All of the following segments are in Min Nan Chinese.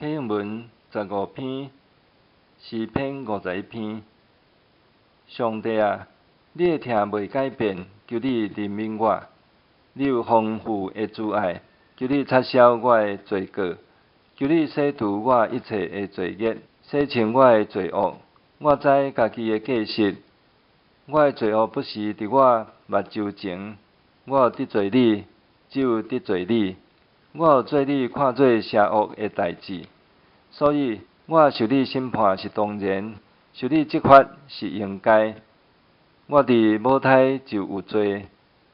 啟應文15篇，詩篇51篇。上帝啊，你的疼袂改變，求你憐憫我。你有豐富的慈愛，求你擦消我的罪過，求你洗除我一切的罪孽，洗清我的罪惡。我知家己的過失，我的罪惡不時佇我目睭前。我有得罪你，只有得罪你。我有做你看做邪惡的代誌，所以我受你審判是當然，受你責罰是應該。我佇母胎就有罪，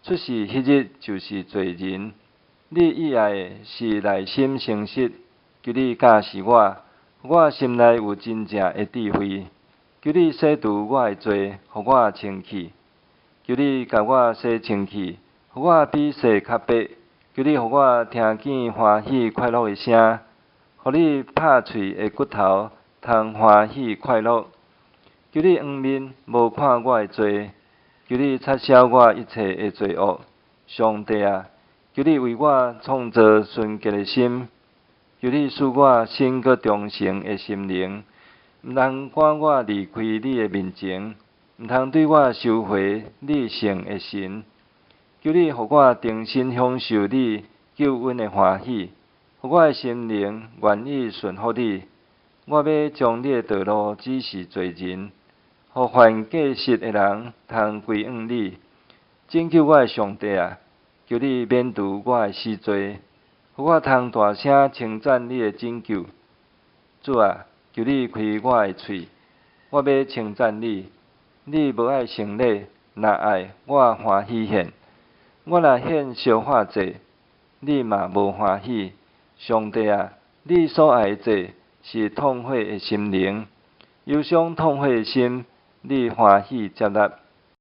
出世彼日就是罪人。你意愛的是內心誠實，求你教示我，予我心內有真正的智慧。求你洗除我的罪，予我清氣。求你共我洗清氣，予我比雪較白。求你予我聽見歡喜快樂的聲，予你拍碎的骨頭通歡喜快樂。求你掩面無看我的罪，求你擦消我一切的罪惡。上帝啊，求你為我創造純潔的心，求你賜我新閣忠誠的心靈。毋通趕我離開你的面前，毋通對我收回你聖的神。求你予我重新享受你救恩的歡喜，予我的心靈願意順服你。我欲將你的道路指示罪人，予犯過失的人通歸向你。拯救我的上帝啊，求你免除我的死罪，予我通大聲稱讚你的拯救。主啊，求你開我的喙，我欲稱讚你。你無愛牲禮，若愛，我歡喜獻。我若獻燒化祭，你嘛無歡喜。上帝啊，你所愛的祭是痛悔的心靈，憂傷痛悔的心，你歡喜接納。